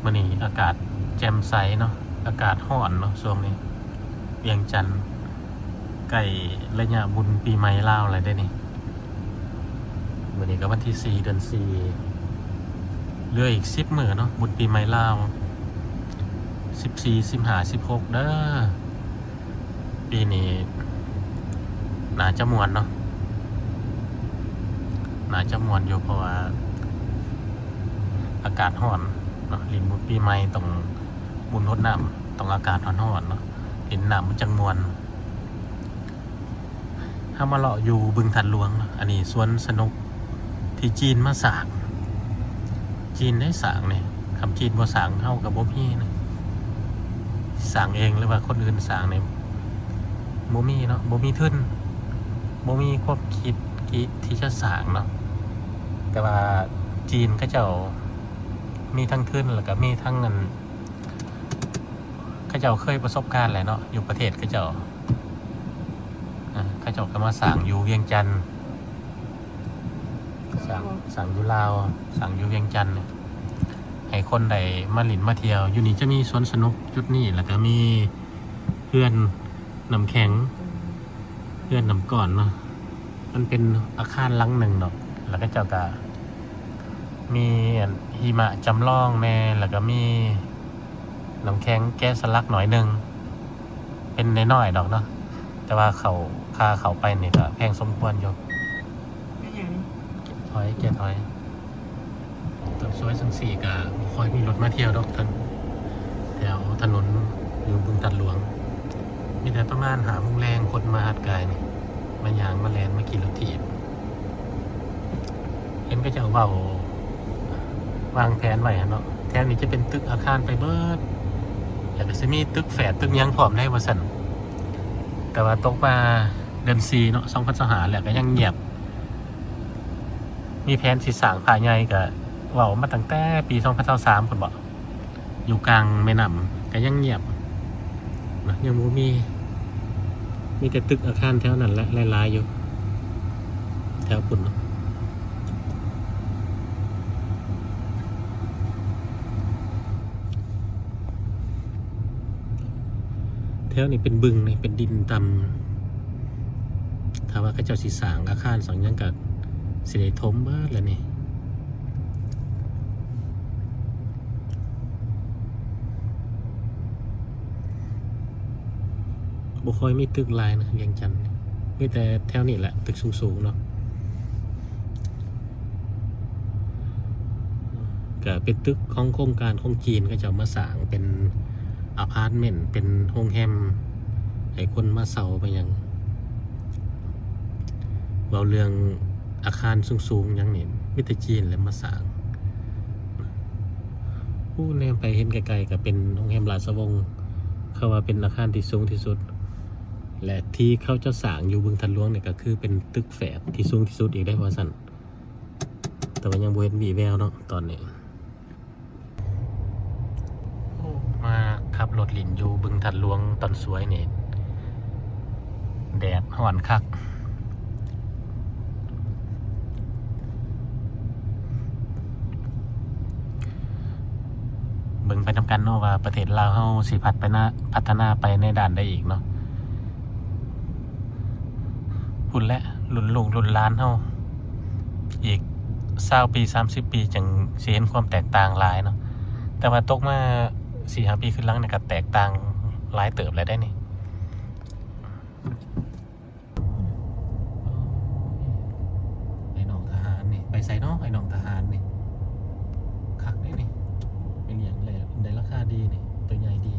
ມື້ນີ້ອາກາດແຈ່ມໃສເນາະ, ອາກາດຮ້ອນເນາະຊ່ວງນີ້. ວຽງຈັນໃກ້ໄລຍະບຸນປີໃໝ່ລາວແລ້ວເດ້ນີ້. ມື້ນີ້ກໍວັນທີສີ່ ເດືອນສີ່ ເຫຼືອອີກສິບມື້ເນາະ ບຸນປີໃໝ່ລາວ ສິບສີ່ ສິບຫ້າ ສິບຫົກ ເດີ້. ປີນີ້ໜ້າຈະມ່ວນເນາະ, ໜ້າຈະມ່ວນຢູ່ ເພາະວ່າອາກາດຮ້ອນເນາະ. ຫຼິ້ນບຸນປີໃໝ່ຕ້ອງ ບຸນຫົດນ້ຳ ຕ້ອງອາກາດຮ້ອນໆເນາະ, ຫຼິ້ນນ້ຳມັນຈັ່ງມ່ວນ. ເຮົາມາເລາະຢູ່ບຶງທາດຫຼວງເນາະ. ອັນນີ້ສວນສະໜຸກທີ່ຈີນມາສ້າງ, ຈີນໄດ້ສ້າງນີ້. ຄັນຈີນບໍ່ສ້າງ ເຮົາກໍບໍ່ມີນະ, ສ້າງເອງ ຫຼືວ່າຄົນອື່ນສ້າງນີ້ ບໍ່ມີເນາະ, ບໍ່ມີທຶນ, ບໍ່ມີຄວາມຄິດທີ່ຈະສ້າງເນາະ. ແຕ່ວ່າຈີນເຂົາເຈົ້າມີທັງທຶນ ແລ້ວກໍມີທັງອັນ ເຂົາເຈົ້າເຄີຍປະສົບການແຫຼະເນາະ ຢູ່ປະເທດເຂົາເຈົ້າ. ເຂົາເຈົ້າກໍມາສ້າງຢູ່ວຽງຈັນ, ສ້າງ ສ້າງຢູ່ລາວ, ສ້າງຢູ່ວຽງຈັນ ໃຫ້ຄົນໄດ້ມາຫຼິ້ນມາທ່ຽວ. ຢູ່ນີ້ຈະມີສວນສະໜຸກຈຸດນີ້ ແລ້ວກໍມີເຮືອນນ້ຳແຂງ ເຮືອນນ້ຳກ້ອນເນາະ. ມັນເປັນອາຄານຫຼັງໜຶ່ງດອກ, ແລ້ວເຂົາເຈົ້າກໍມີອັນຫິມະຈຳລອງແດ່ ແລ້ວກໍມີ ນ້ຳແຂງແກະສະຫຼັກໜ້ອຍໜຶ່ງ, ເປັນນ້ອຍໆດອກເນາະ, ແຕ່ວ່າເຂົ້າ ຄ່າເຂົ້າໄປນີ້ກໍແພງສົມຄວນຢູ່. ແມ່ນຫຍັງນີ້? ແກະຫອຍ ແກະຫອຍ. ຕອນສວຍຈັ່ງຊີ້ກໍບໍ່ຄ່ອຍມີລົດມາທ່ຽວດອກທ່ານ, ແຖວຖະໜົນຢູ່ບຶງທາດຫຼວງ ມີແຕ່ປະມານຫ້າໂມງແລງ ຄົນມາຫາດກາຍນີ້ ມາຍ່າງມາແລ່ນມາຂີ່ລົດຖີບ. ເຫັນເຂົາເຈົ້າເວົ້າວາງແຜນໄວ້ຫັ້ນເນາະ, ແຖວນີ້ຈະເປັນຕຶກອາຄານໄປເບິດ ແລ້ວກໍຊິມີຕຶກແຝດຕຶກຫຍັງພ້ອມໄດ໋ວ່າຊັ້ນ. ແຕ່ວ່າຕົກມາເດືອນສີ່ເນາະ ສອງພັນຊາວຫ້າ ແລ້ວກໍຍັງງຽບ, ມີແຜນຊິສ້າງພະໃຫຍ່ ກໍເວົ້າມາຕັ້ງແຕ່ປີສອງພັນຊາວສາມພຸ້ນເບາະ. ຢູ່ກາງແມ່ນ້ຳກໍຍັງງຽບນະ, ຍັງບໍ່ມີ, ມີແຕ່ຕຶກອາຄານແຖວນັ້ນແຫຼະ ຫຼາຍໆຢູ່ ແຖວພຸ້ນເນາະ. ແຖວນີ້ເປັນບຶງນີ້ ເປັນດິນຕ່ຳ, ຖ້າວ່າເຂົາເຈົ້າຊິສ້າງອາຄານສ້າງຫຍັງກໍຊິໄດ້ຖົມເບິດແລ້ວນີ້. ບໍ່ຄ່ອຍມີຕຶກຫຼາຍນະ ວຽງຈັນ, ມີແຕ່ແຖວນີ້ແຫຼະ ຕຶກສູງໆເນາະ. ກະເປັນຕຶກຂອງໂຄງການຂອງຈີນ ເຂົາເຈົ້າມາສ້າງເປັນອາພາດເມັນ ເປັນໂຮງແຮມ ໃຫ້ຄົນມາເຊົ່າມາຫຍັງ. ເວົ້າເລື່ອງອາຄານສູງໆຫຍັງນີ້ ມີແຕ່ຈີນແຫຼະມາສ້າງ. ໂອ້ ແນມໄປເຫັນໄກໆ ກໍເປັນໂຮງແຮມລາຊະວົງ, ເຂົາວ່າເປັນອາຄານທີ່ສູງທີ່ສຸດ ແລະ ທີ່ເຂົາເຈົ້າສ້າງຢູ່ບຶງທາດຫຼວງນີ້ ກໍຄືເປັນຕຶກແຝດທີ່ສູງທີ່ສຸດອີກເດ້ ວ່າຊັ້ນ. ແຕ່ວ່າຍັງບໍ່ເຫັນວີ່ແວວເນາະຕອນນີ້. ໂອ້ ມາຂັບລົດຫຼິ້ນຢູ່ບຶງທາດຫຼວງຕອນສວຍນີ້ ແດດຮ້ອນຄັກ. ເບິ່ງໄປນຳກັນເນາະ ວ່າປະເທດລາວເຮົາຊິພັດໄປນະ ພັດທະນາໄປໃນດ້ານໃດອີກເນາະ. ພຸ້ນແຫຼະ ລຸ້ນລູກລຸ້ນຫຼານເຮົາ ອີກຊາວປີ ສາມສິບປີ ຈັ່ງຊິເຫັນຄວາມແຕກຕ່າງຫຼາຍເນາະ. ແຕ່ວ່າຕົກມາສີ່ຫ້າປີຂຶ້ນຫຼັງນີ້ກໍແຕກຕ່າງຫຼາຍເຕີບແລ້ວເດ້ນີ້. ໄອ້ນ້ອງທະຫານນີ້ ໄປໃສເນາະ ໄອ້ນ້ອງທະຫານນີ້? ຄັກເດ້ນີ້ ໄປລ້ຽງແລ້ວໄດ້ລາຄາດີນີ້ ໂຕໃຫຍ່ດີ.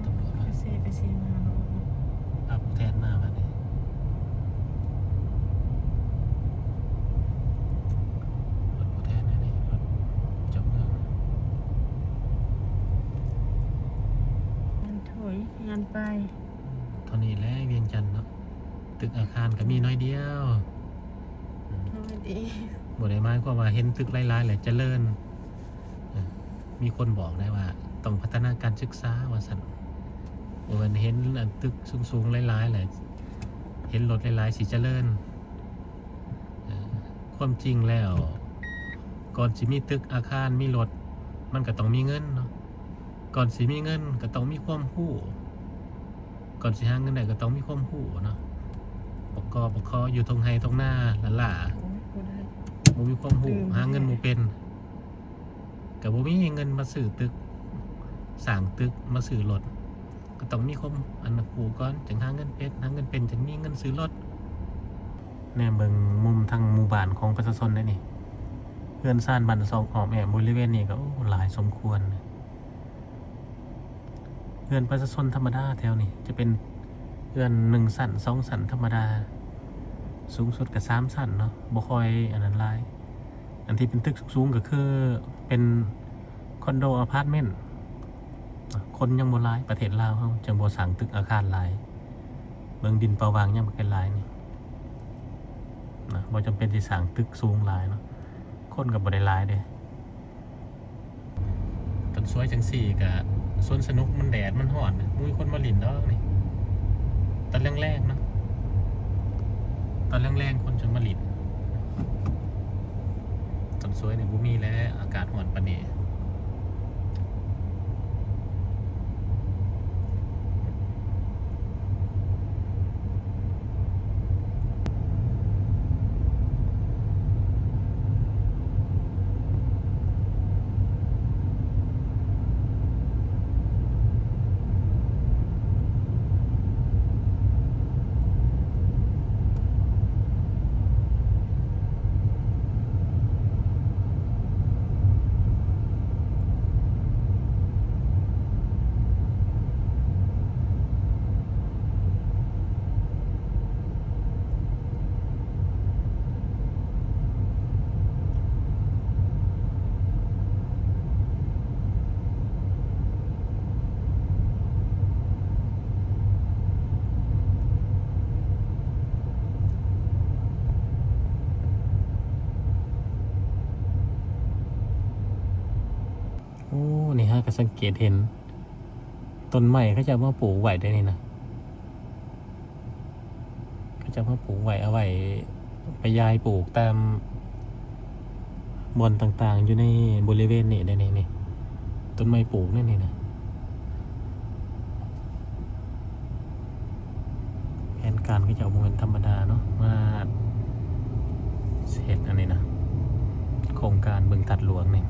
ຕຳຫຼວດວ່າ ເຊໄປເຊມາເນາະ ອັບແທນມາບັດນີ້. ລົດບໍ່ແທນແລ້ວນີ້ ລົດເຈົ້າເມືອງ. ມັນຖອຍງານໄປ. ເທົ່ານີ້ແຫຼະ ວຽງຈັນເນາະ ຕຶກອາຄານກໍມີໜ້ອຍດຽວ. ອືມ ໜ້ອຍດຽວ ບໍ່ໄດ້ໝາຍຄວາມວ່າເຫັນຕຶກຫຼາຍໆ ແລ້ວຈະເລີນ. ເອີ ມີຄົນບອກໄດ້ວ່າຕ້ອງພັດທະນາການສຶກສາວ່າຊັ້ນ, ບໍ່ແມ່ນເຫັນອັນຕຶກສູງໆຫຼາຍໆ ແລ້ວເຫັນລົດຫຼາຍໆ ຊິຈະເລີນ. ເອີ ຄວາມຈິງແລ້ວ ກ່ອນຊິມີຕຶກອາຄານ ມີລົດ ມັນກໍຕ້ອງມີເງິນເນາະ. ກ່ອນຊິມີເງິນກໍຕ້ອງມີຄວາມຮູ້ ກ່ອນຊິຫາເງິນໄດ້ກໍຕ້ອງມີຄວາມຮູ້ເນາະ. ປະກອບປະຄອຢູ່ທົ່ງໄຮ່ທົ່ງນາລ້າໆ ໂອ້ຍ ບໍ່ໄດ້ ບໍ່ມີຄວາມຮູ້ ຕື່ມ ຫາເງິນບໍ່ເປັນ ກໍບໍ່ມີເງິນມາຊື້ຕຶກ ສ້າງຕຶກ ມາຊື້ລົດ ກໍຕ້ອງມີຄວາມ ອັນ ຮູ້ກ່ອນ ຈຶ່ງຫາເງິນເປັນ ຫາເງິນເປັນຈຶ່ງມີເງິນຊື້ລົດ. ແນມເບິ່ງມຸມທາງໝູ່ບ້ານຂອງປະຊາຊົນໄດ໋ນີ້ ເຮືອນຊານບ້ານຊ່ອງອ້ອມແອ້ມບໍລິເວນນີ້ກໍ ໂອ້ ຫຼາຍສົມຄວນ. ເຮືອນປະຊາຊົນທຳມະດາແຖວນີ້ຈະເປັນເຮືອນໜຶ່ງຊັ້ນ ສອງຊັ້ນທຳມະດາ ສູງສຸດກໍສາມຊັ້ນເນາະ ບໍ່ຄ່ອຍອັນນັ້ນຫຼາຍ. ອັນທີ່ເປັນຕຶກສູງໆກໍຄືເປັນຄອນໂດອາພາດເມັນ ຄົນຍັງບໍ່ຫຼາຍ ປະເທດລາວເຮົາຈຶ່ງບໍ່ສ້າງຕຶກອາຄານຫຼາຍ. ເບິ່ງດິນເປົ່າຫວ່າງຍັງບໍ່ຄ່ອຍຫຼາຍນີ້ນະ ບໍ່ຈຳເປັນຊິສ້າງຕຶກສູງຫຼາຍເນາະ ຄົນກໍບໍ່ໄດ້ຫຼາຍເດ້. ຕອນສວຍຈັ່ງຊີ້ກະ ສວນສະໜຸກ ມັນແດດມັນຮ້ອນ ບໍ່ມີຄົນມາຫຼິ້ນດອກນີ້ ຕອນແລງໆເນາະ ຕອນແລງໆຄົນຈຶ່ງມາຫຼິ້ນ. ຕອນສວຍນີ້ບໍ່ມີແລ້ວ ອາກາດຮ້ອນປານນີ້. ໂອ້ ນີ້ຫາກໍສັງເກດເຫັນ ຕົ້ນໄມ້ເຂົາເຈົ້າມາປູກໄວ້ໄດ໋ນີ້ນະ ເຂົາເຈົ້າມາປູກໄວ້ ເອົາໄວ້ໄປຢາຍປູກຕາມບ່ອນຕ່າງໆ ຢູ່ໃນບໍລິເວນນີ້ໄດ໋ນີ້ ນີ້ ຕົ້ນໄມ້ປູກໃນນີ້ນະ. ແຜນການເຂົາເຈົ້າບໍ່ແມ່ນທຳມະດາເນາະ ມາເຮັດອັນນີ້ນະ ໂຄງການບຶງທາດຫຼວງນີ້.